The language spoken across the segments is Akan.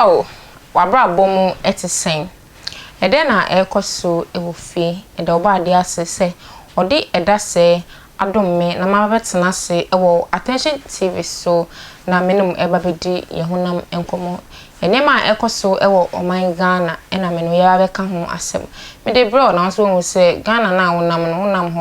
Medɔfo, w'abrabɔ mu te sɛn? Ɛdɛn na ɛrekɔ so wɔ fie? Meda Ɔbɔadeɛ ase sɛ ɔde ɛda sɛɛ adom me na maba bɛtena ase wɔ Attention TV so na me ne mo ɛreba bɛdi yɛn honam nkɔmmɔ. Nneɛma a ɛrekɔ so wɔ ɔman Ghana na me ne wo yɛreba bɛka ho asɛm. Mede brɛ wo na wo nso woahu sɛ Ghana no a wonam no, wonam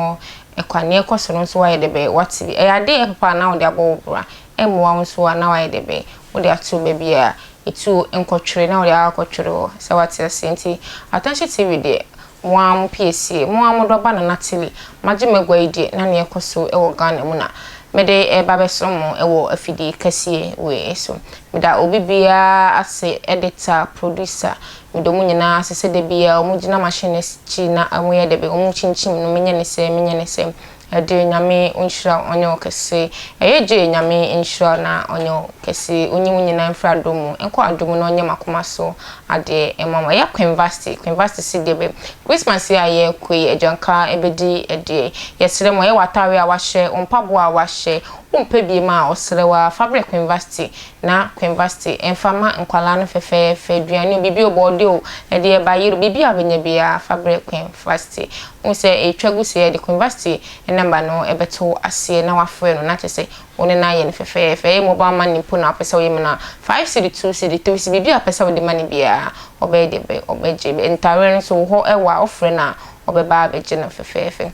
hɔ kwa. Nea ɛrekɔ so no nso woayɛ dɛ bɛn? Woate bi. Ɛyɛ adeɛ a ɛyɛ papa a na wode abɔ wo bra. Ɛmmoa wo nso a na woayɛ dɛ bɛn? Wode ato baabi a etuo nkɔtwere na wode akɔtwere hɔ. Sɛ woate aseɛ nti Attention TV deɛ mo ara mo piesie, mo ara mo dɔba Nana Tilly, magye m'agua yi deɛ na neɛ ɛkɔ so wɔ Ghana mu na mede reba abɛsom mo wɔ afidie kɛseɛ wei so. Meda obi biara ase, editor, producer, meda wɔn nyinaa ase sɛ da biara wɔgyina machine no akyi na wɔyɛ dɛ bɛn, wɔkyinkyim no, menyɛ ne sɛɛ, menyɛ ne sɛɛ. Ɛdeɛ Nyame nhyira wo ɔnyɛ wo kɛse. Ɛyɛ gyee Nyame nhyira wo na ɔnyɛ wo kɛse Onyi wo nyinaa mfiri adom mu nkɔ adom mu na ɔnyɛ makoma so adeɛ mma wo Ɛyɛ Queen Vasti Queen Vasti se deɛ bɛ Christmas yi a yɛrekɔ yi agyanka bɛdi ɛdeɛ Yɛsrɛ mo ɛyɛ w'ataareɛ a wahyɛ wo mpaboa a wahyɛ Wompɛ biem a ɔsrɛ wo ara fa brɛ Queen Vasti na Queen Vasti mfa ma nkwadaa no fɛfɛɛfɛ aduane o biribi o bɔɔde o ɛdeɛ bayerɛ o biribi a wobɛnya biara fa brɛ Queen Vasti Wohu sɛ ɛretwa gu sei a, yɛde Quinvasti number no bɛto aseɛ na woafrɛ no na kyerɛ sɛ wo ne no ayɛ no fɛfɛɛfɛ. Ɛyɛ mobile money mpo na wopɛ sɛ woyɛ ma no a, five cedi, two cedi, three cedi, biribi a wopɛ sɛ wode ma no biara, ɔbɛyɛ deɛ bɛ, ɔbɛgye. Ntaareɛ no nso wo hɔ wɔ a, wofrɛ no a, ɔbɛba abɛgye no fɛfɛɛfɛ.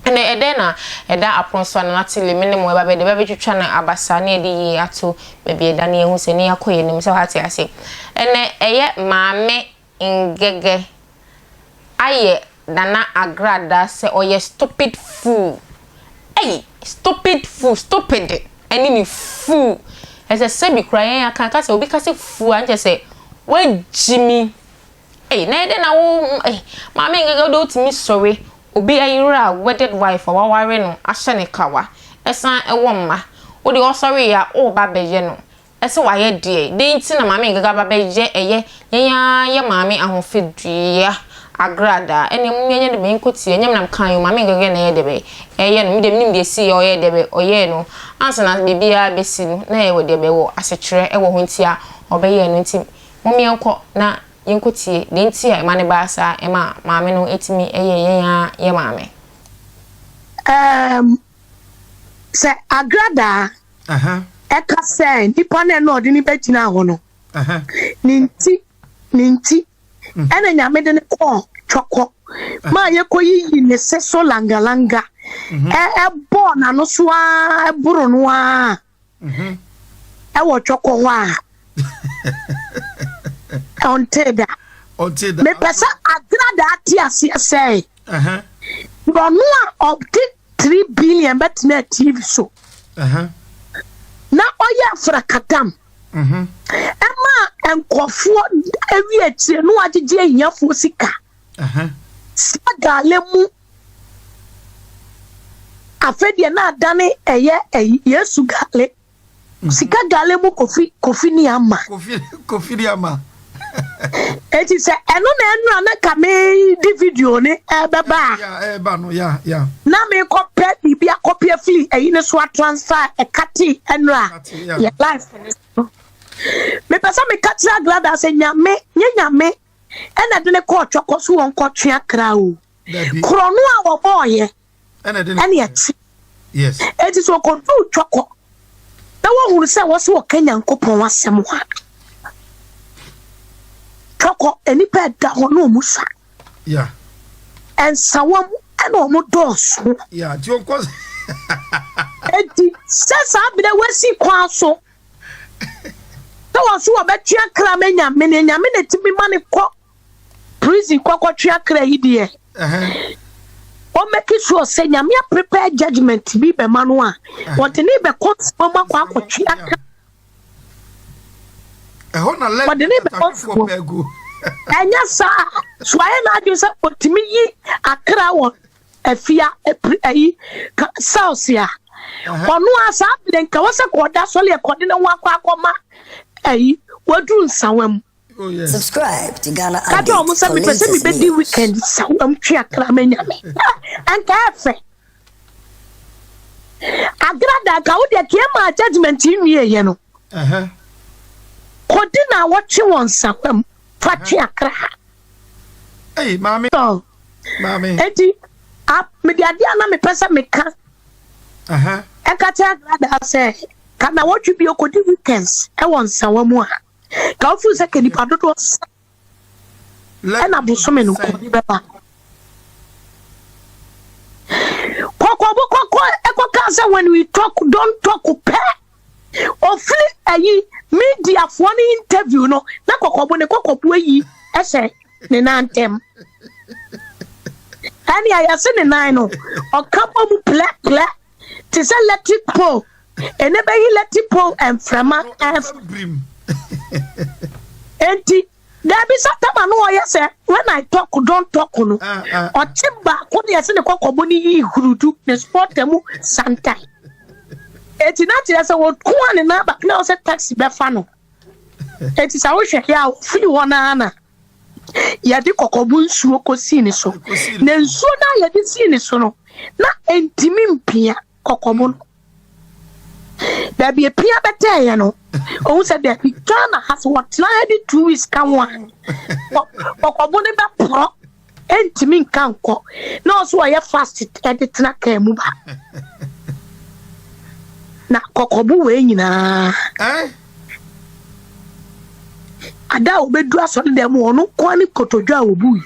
Ɛnɛ, ɛdɛn na ɛda apono so a Nana Tilly, me ne mo ɛba bɛde, bɛbɛtwitwa no abasa na yɛde yie ato baabi ɛda na yɛahu sɛ ne yɛakɔ yɛn anim sɛ woate aseɛ. Ɛnɛ, ɛyɛ Maame Ngege ayɛ Nana Agrada sɛ ɔyɛ stupid fool ei stupid fool stupid ɛne ne fool ɛsɛ sɛbi koraa yɛn aka ka sɛ obi ka sɛ fool a nkyɛ sɛ wagyimi ei na ɛdɛn na wo ei maame Ngege wode wotumi sɔre obi ayere a wedded wife a waware no ahyɛ ne kawa ɛsan ɛwɔ mma wode ɔsɔre a woba bɛyɛ no Ɛsɛ wayɛ deɛ? Dɛn nti na Maame Ngega ba bɛyɛ ɛyɛ yɛn ara yɛ maame ahofadua agradaa? Ɛnneɛ mom yɛnyɛ dɛbɛ nkɔ tie. Ɛnyɛ me na mekaeɛ o, Maame Ngega na ɛyɛ dɛbɛ ɛyɛ no. Me deɛ menim deɛ ɛsiiɛ a ɔyɛɛ dɛbɛ ɔyɛɛ no. Ansa na biribiara bɛsi no, na ɛwɔ deɛ bɛwɔ asekyerɛ wɔ hɔ nti a ɔbɛyɛɛ no. Nti mom yɛnkɔ na yɛnkɔ tie deɛ nti a ɛma no baa saa ɛma maame no tumi yɛɛ yɛn ara yɛ maame. Ɛɛm, sɛ agradaa ɛka sɛ nipa no ɛna ɔde no bɛgyina hɔ no ne nti ne nti mm. ɛna nyame de no kɔɔ twɔkɔ maa yɛkɔ yiyi ne se so langalanga mhm. ɛbɔɔ n'ano so ara ɛboro no ara mhm. ɛwɔ twɔkɔ hɔ a ɔntee da mepɛ sɛ agradaa te aseɛ sɛ ɔno a ɔde 3 billion bɛtenaa TV so na ɔyɛ afrakadam mhm. ɛma nkurɔfoɔ awie akyire na wagyegye ahiafoɔ sika saa gaale mu afei deɛ na adane ɛyɛ Yesu gaale Sika gale mu kofi kofi ni ama. Kofi kofi ni ama. Eti sɛ ɛno na ɛnura na ka me di video ne ɛbɛba a. Ya ɛba no ya ya. Na me kɔ pɛ biribi akɔpi afiri ɛyi ne so atransfer ɛkate ɛnura yɛ life ne so. Mepɛ sɛ meka kyerɛ Agrada sɛ nyame nye nyame ɛna ɛde ne kɔɔ twɔkɔ so wɔn kɔ twe akra o. Korɔ no a wɔbɔɔyɛ. ɛna ɛde ɛne ɛte yes eti sɛ ɔkɔduu twɔkɔ na wɔhunu sɛ wɔ sɛ wɔka nyankopɔn asɛm a twɔkɔ nnipa ɛda hɔ na ɔmu sa yeah ɛnsawam ɛna ɔmo dɔɔso yeah nti ɔnkɔ eti sɛ saa berɛ wasi kwan so sɛ wɔn so wɔbɛtwe akra ma nyame ne nyame na ɛtumi ma ne kɔ prison kɔkɔtwe akra yi deɛ wɔn make sure sɛ nyame prepare judgement bi bɛma no a wɔde ne bɛkɔ nsɛm akɔ akɔtwe akra ɛhɔ na lɛ wɔde ne bɛkɔ nsɛm ɛnyɛ saa so ayɛ n'adwene sɛ ɔtumi yi akra wɔ afia ayi cells a ɔno a saa bere nka wɔ sɛ kɔda sɔle ɛkɔde ne ho akɔ akɔma ayi waduru nsawa mu Oh, yes. Subscribe to Ghana Ka kyerɛ Update wɔn sɛ for mepɛ sɛ latest mebɛdi news. weekend sawam twe akra manya me. Ɛnka ɛfɛ. Agrada nka wo deɛ kee maa judgement yi nwieɛ no. Uh-huh. Kɔdi naawɔtwe wɔ nsawa mu fa twe akra ha. Ei, maame. So, Maame. enti, a, mede adeɛ a na mepɛ sɛ meka ɛka kyerɛ Agradaa sɛ, ka naawɔtwe bio kɔdi weekends ɛwɔ nsawa mu a, ka wofiri sɛ ka nipa dodoɔ sɛ ɛna bosome no kɔdi bɛba. Kɔkɔbo kɔkɔ ɛkɔka sɛ when we talk don't talk pɛ. Ofiri ayi mediafoɔ no interview no na kɔkɔbo ne kɔkɔbo ayi ɛhyɛ ne nan ntɛm. Ɛne a yɛse ne nan no ɔka bɔ mu plɛ plɛ te sɛ electric pole. Ɛnɛ bɛyi electric pole mframa ɛf. Enti dabi satama no ɔyɛ sɛ when I talk don't talk no ɔkye baako ne yɛse ne kɔkɔbo no yi hurudu ne spɔta mu santan. Eti na kyerɛ sɛ wɔko a ne nan baako na ɔsɛ taxi bɛfa no. Eti sɛ wohwɛ yɛ a ofiri hɔ naa na yɛde kɔkɔbo nsuo kɔsii ne so. Na nsuo no a yɛde sii ne so no na ntumi mpia kɔkɔbo no. Baabi epia bɛtɛɛyɛ no, ohun sɛ daabi Ghana ha sɛ wɔtena ha de 2 weeks ka ho a, kɔkɔbo no bɛporɔ ntumi nka nkɔ na ɔso ɔyɛ fast ɛde tena kaa mu ba. Na kɔkɔbo wei nyinaa Eh? ada a obedu asɔredan mu ɔno nko ne kotodwe a obu yi.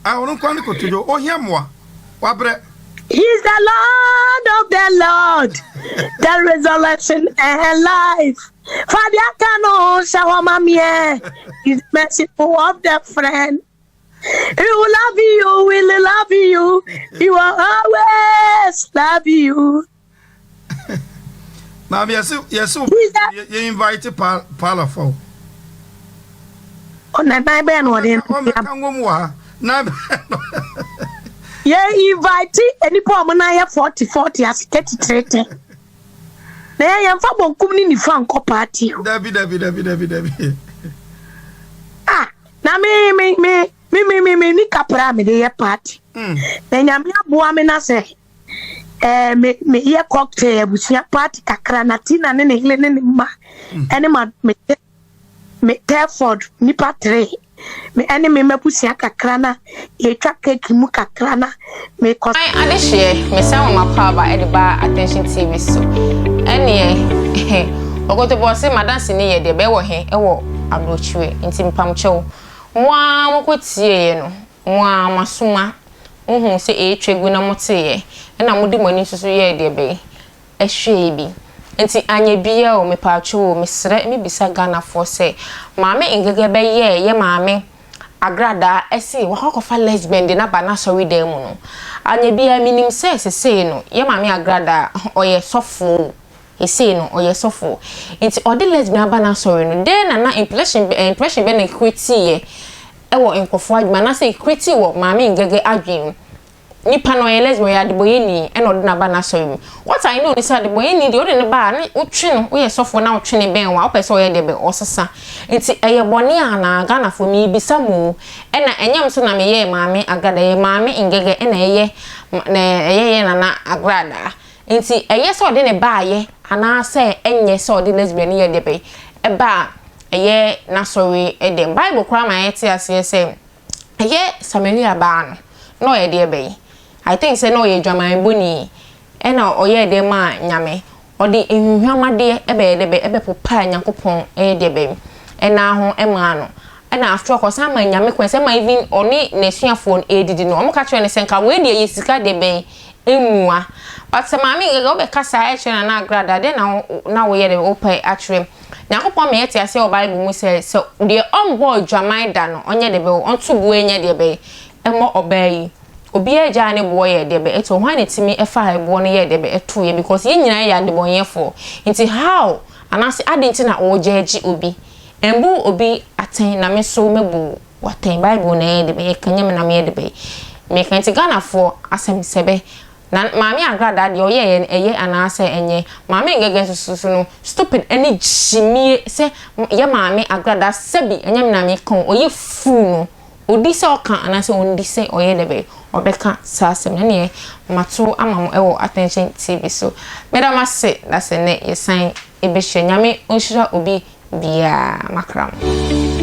Ah, ɔno nko ne kotodwe ohia mmoa. Wabrɛ. He is the Lord of the Lord, the resurrection and life. Father Kano Shawamamie, is merciful of the friend. He will love you, will love you, he will always love you. Maame yɛse yɛse He's the yɛ invite pa parlour Oh, na nan bɛyɛ na ɔde Ɔmmɛka nwom wɔ ha. Na bɛn no. yɛ invite nipa a ɔmo nan yɛ 40 40 ase 33 10. Na yɛ yɛmfa bonkum ne nifa nkɔ party o. Dabi dabi dabi dabi dabi. Ah, na me me me me me me me ni kapra a mede yɛ party. Na Nyame aboa me na sɛ me me yɛ cocktail abusua party kakra na Tina ne ne yere ne ne mma ɛne ma me me Telford nipa three me ɛne me mabusua kakra na yɛtwa cake mu kakra na me kɔ. Adehyeɛ mesan wɔ m'akwaaba de ba Attention TV so. Ɛneɛ ɔkotobɔ se madanse ni yɛ deɛ bɛyɛ wɔ he ɛwɔ aburokyire nti mpamkyɛw mo ara mokɔ tieɛ no mo ara moasoma mohu sɛ ɛretwa gu na moteeɛ ɛna mode mo ani nso so yɛɛ deɛ bɛyɛ ɛhwɛɛ bi nti anyɛ bia o. Mepaakyɛw o, mesrɛ mebisa Ghanafoɔ sɛ Maame Ngege bɛyɛɛ yɛ Maame Agradaa ɛse wakɔ akɔfa lesbian de naba n'asɔre dan mu no, anyɛ bia menim sɛ sesei no yɛ Maame Agradaa ɔyɛ sɔfoɔ o, sesei no ɔyɛ sɔfoɔ nti ɔde lesbian aba n'asɔre no, dɛn na na impression impression bɛ na ɛcreateeɛ ɛwɔ nkurɔfoɔ adwene anaasɛ ɛcreatee wɔ Maame Ngege adwene mu? Nipa no ɔyɛ lesbian, ɔyɛ adebɔyɛni ɛna ɔde n'aba n'asɔre mu. What I know ne sɛ adebɔyɛni deɛ, wode ne ba a ne wotwe no, woyɛ sɔfoɔ na wotwe ne bɛn wo a, wopɛ sɛ ɔyɛ deɛ bɛn ɔsesa. Nti ɛyɛ bɔne anaa? Ghanafoɔ mebisa mo o. Ɛna ɛnyɛ me so na meyɛɛ Maame Agrada, ɛyɛ Maame Ngege ɛna ɛyɛ na ɛyɛ yɛ Nana Agrada. Nti ɛyɛ sɛ ɔde ne baayɛ anaasɛ ɛnyɛ sɛ ɔde lesbian no yɛ deɛ bɛn ɛba a ɛyɛ n'asɔre dɛm? Bible koraa ma yɛte aseɛ sɛ ɛyɛ Samaria baa no, na ɔyɛ deɛ bɛn? I think sɛ na ɔyɛ adwamanbɔni ɛna ɔyɛɛ dɛn maa Nyame? Ɔde nhwehwamadeɛ ɛbɛyɛ dɛ bɛn? Ɛbɛpopaa Nyankopɔn ɛyɛ deɛ bɛn? Ɛnan ho ɛmaa no. Ɛna after all ɔsan maa Nyame kwan sɛ ɛma even ɔne n'asuafoɔ no ɛredidi no, wɔn ka kyerɛɛ no sɛ nka wei deɛ yɛ sika deɛ bɛn? Ɛmmua. But sɛ Maame Ngege wobɛka saa ɛkyerɛ Nana Agrada, dɛn na na woyɛ dɛ wopɛ akyerɛ? Nyankopɔn ma yɛte aseɛ wɔ Bible mu sɛ, sɛ deɛ ɔmmɔɔ adwaman da no, ɔnyɛ deɛ bɛyɛ, ɔnto boɔ nyɛ deɛ bɛyɛ, mmɔ ɔbaa yi. Obiara gyaa ne boɔ yɛɛ deɛ bɛyɛ, ɛto. Hwan na ɛtumi faa ɛboɔ no yɛɛ deɛ bɛyɛ, ɛtoeɛ? Because yɛn nyinaa yɛ adebɔnyɛfoɔ. Nti how, anaase adɛn nti na wɔgyɛɛgye obi? Mbu obi atɛn na me nso mɛbu wo atɛn. Bible na ɛyɛ deɛ bɛyɛ, ɛka nyɛ me na meyɛ deɛ bɛyɛ. Meka nti Ghanafoɔ, asɛm sɛbɛ. Na Maame Agradaa deɛ ɔyɛeɛ no ɛyɛ anaasɛ ɛnyɛ? Maame Ngege nso so no stupid ɛne gyimie sɛ yɛ Maame Agradaa sɛbi ɛnyɛ me na meka o, ɔyɛ fuu no ɔdi sɛ ɔka anaasɛ ɔndi sɛ ɔyɛ dɛbɛ ɔbɛka saa asɛm no ɛneɛ mato ama mo ɛwɔ Attention TV so. Meda mo ase na sɛ nnɛ yɛsan ɛbɛhyia. Nyame ɔnhyira obi. biara. Makra mo.